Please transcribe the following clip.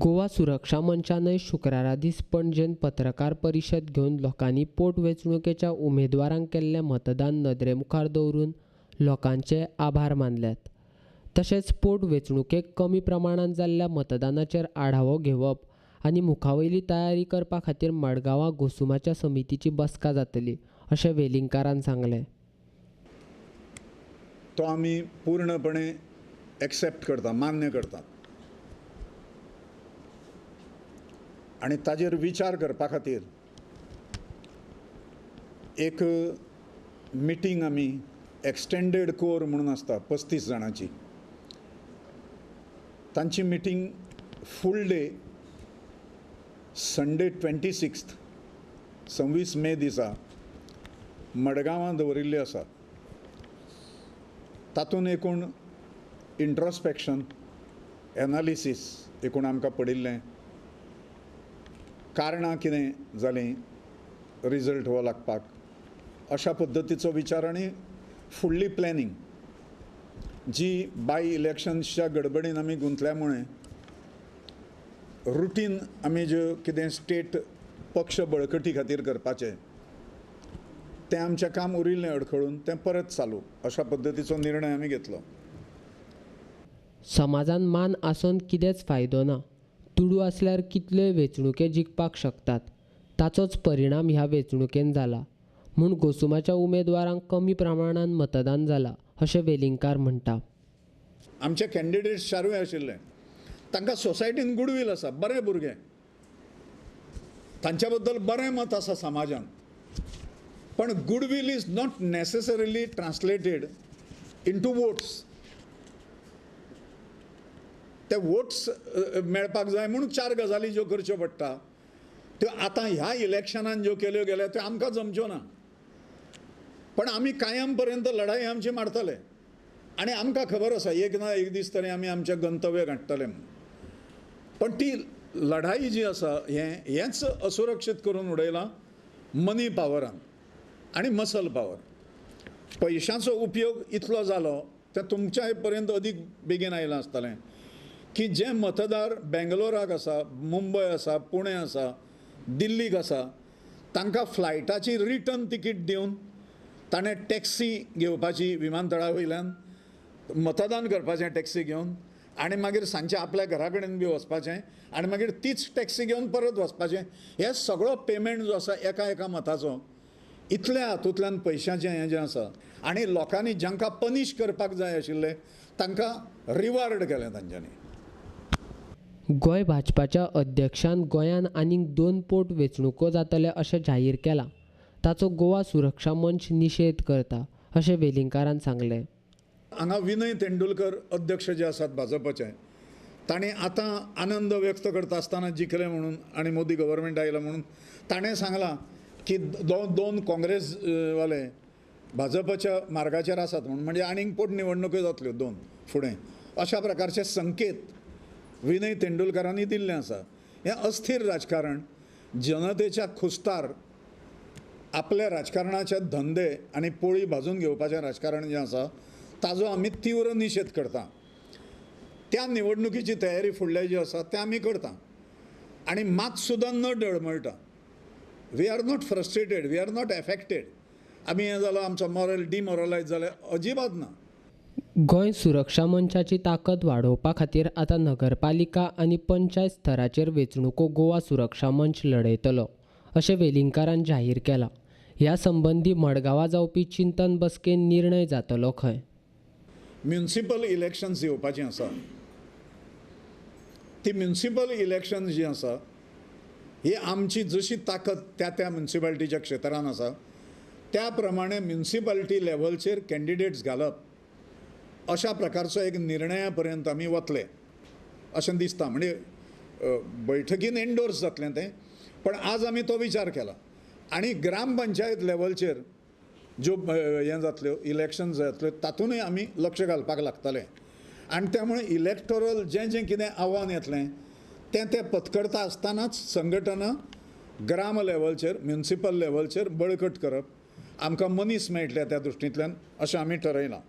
गोवा सुरक्षा मंचानय शुक्रारा दीस पणजेन पत्रकार परिशद घेवन लोकांनी पोटवेंचणुकेच्या उमेदवारांक केल्लें मतदान नदरे मुखार दवरून लोकांचे आभार मानल्यात. तशेंच पोटवेंचणुकेक कमी प्रमाणांत जाल्ल्या मतदानाचेर आढावो घेवप आनी मुखावयली तयारी करपा खातीर मडगांवां गोसुमाच्या समितीची बसका जातली अशें वेलिंगकारान सांगलें. तो आमी पूर्णपणे एक्सेप्ट करता, मान्य करतात आनी ताजेर विचार करपा खातीर एक मिटींग आमी एक्सटेंडेड कोर म्हणून आसता 35 जाणांची, तांची meeting full day Sunday 26 26 मे दिसा मडगांवां दवरिल्ली आसा. तातूंत एकूण इंट्रोस्पेक्शन एनालिसीस एकूण आमकां पडिल्लें, कारणां कितें जालीं रिजल्ट हो लागपाक, अशा पद्दतीचो विचार आनी फुडली प्लॅनिंग जी बाय इलेक्शन्सच्या गडबडीन आमी गुंतल्या मुळे रुटीन आमी ज्यो कितें स्टेट पक्ष बळकटी खातीर करपाचें तें आमचें काम उरिल्लें अडखळून तें परत चालू अशा पद्दतीचो निर्णय आमी घेतलो. समाजान मान आसून कितेंच फायदो ना, दुडू आसल्यार कितल्योय वेंचणुके जिखपाक शकतात, ताचोच परिणाम ह्या वेंचणुकेन जाला म्हूण गोसुमाच्या उमेदवारांक कमी प्रमाणान मतदान जाला अशें वेलिंगकार म्हणटा. आमचे कॅन्डिडेट्स चारूय आशिल्ले, तांकां सोसायटीन गुडवील आसा, बरे भुरगे, तांच्या बद्दल बरें मत आसा समाजान, पण goodwill is not necessarily translated into votes. ते वोट्स मेळपाक जाय म्हूण चार गजाली ज्यो करच्यो पडटा त्यो आतां ह्या इलेक्शनान ज्यो केल्यो गेल्या त्यो आमकां जमच्यो ना, पण आमी कायम पर्यंत लढाई आमची मारतले आनी आमकां खबर आसा एक ना एक दीस तरी आमी आमचें गंतव्य गांठतले म्हूण. पण ती लढाई जी आसा हें हेंच असुरक्षीत करून उडयलां मनी पावरान आनी मसल पावर. पयशांचो उपयोग इतलो जालो तें तुमच्या पर्यंत अदीक बेगीन आयलां आसतलें की जे मतदार बेंगलोराक आसा, मुंबय आसा, पुणे आसा, दिल्लीक आसा, तांकां फ्लायटाची रिटर्न तिकीट दिवन ताणें टॅक्सी घेवपाची विमानतळा वयल्यान मतदान करपाचें टॅक्सी घेवन आनी मागीर सांजचें आपल्या घरा कडेन बी वचपाचें आनी मागीर तीच टॅक्सी घेवन परत वचपाचें. हे सगळो पेमेंट जो आसा एका एका मताचो इतल्या हातूंतल्यान पयशांचें हें जें आसा आनी लोकांनी जांकां पनीश करपाक जाय आशिल्लें तांकां रिवार्ड केलें तांच्यांनी. गोंय भाजपाच्या अध्यक्षान गोंयान आनीक 2 पोट वेंचणुको जातले अशें जाहीर केलां, ताचो गोवा सुरक्षा मंच निशेध करता अशें वेलिंगकारान सांगलें. हांगा विनय तेंडुलकर अध्यक्ष जे आसात भाजपाचे, ताणें आतां आनंद व्यक्त करता आसतना जिखले म्हणून आनी मोदी गव्हर्मेंट आयला म्हणून ताणें सांगलां की दोन काँग्रेस वाले भाजपाच्या मार्गाचेर आसात म्हणून, म्हणजे आनीक पोटनिवडणुक्यो जातल्यो 2 फुडें, अशा प्रकारचे संकेत विनय तेंडुलकरांनी दिल्लें आसा. हें अस्थिर राजकारण जनतेच्या खुस्तार आपल्या राजकारणाचे धंदे आनी पोळी भाजून घेवपाचें राजकारण जें आसा ताजो आमी तीव्र निशेध करता. त्या निवडणुकीची तयारी फुडल्या जी आसा तें आमी करता आनी मात सुद्दां न डळमळटा. We are not frustrated, we are not affected. आमी हें जालो आमचो मॉरल डिमॉरलायज जालें अजिबात ना. गोंय सुरक्षा मंचाची ताकद वाडोवपा खातीर आतां नगरपालिका आनी पंचायत स्तराचेर वेंचणुको गोवा सुरक्षा मंच लढयतलो अशें वेलिंगकारान जाहीर केलां. ह्या संबंदी मडगांवां जावपी चिंतन बसकेन निर्णय जातलो खंय. म्युनिसिपल इलेक्शन्स येवपाचीं आसा, ती म्युनिसिपल इलेक्शन्स जी आसा ही आमची जशी ताकद त्या त्या म्युनिसिपालिटीच्या क्षेत्रान आसा त्या प्रमाणे म्युनिसिपालिटी लेवलचेर कॅन्डिडेट्स घालप अशा प्रकारचो एक निर्णया पर्यंत आमी वतले अशें दिसता. म्हणजे बैठकीन एन्डोर्स जातलें तें, पण आज आमी तो विचार केला आनी ग्रामपंचायत लेवलचेर ज्यो हें जातल्यो इलेक्शन जातल्यो तातूंतय आमी लक्ष घालपाक लागतले आनी त्यामुळे इलेक्टोरल जें जें कितें आव्हान येतलें तें तें पत्करता आसतनाच संघटना ग्राम लेवलचेर म्युनिसिपल लेवलचेर बळकट करप आमकां मनीस मेळटले त्या दृश्टींतल्यान अशें आमी ठरयलां.